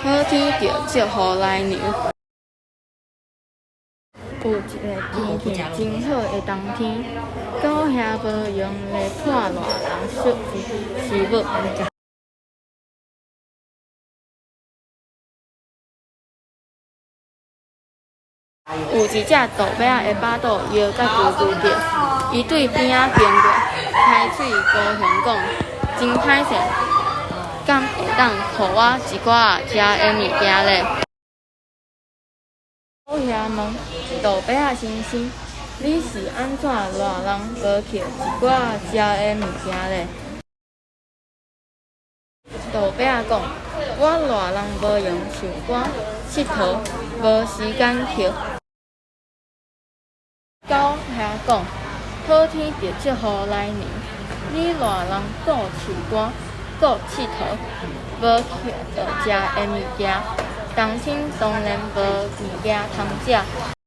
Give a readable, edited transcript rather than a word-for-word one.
好天著祝予來娘。有一个天氣真好的冬天，狗兄無閒咧破賴人食食物。有一隻杜尾仔的腹肚枵甲咕咕叫，伊對邊仔經過，開喙高雄講：真歹勢，敢會當予我一寡仔食的物件咧？狗兄問杜尾仔先生：你是按怎賴人無去一寡食的物件咧？杜尾仔講：我賴人無閒想肝𨑨迌，無時間抾。狗兄講：好天著祝予來娘，你賴人顧樹幹、顧𨑨迌，無抾著食的物件，冬天當然無物件通食。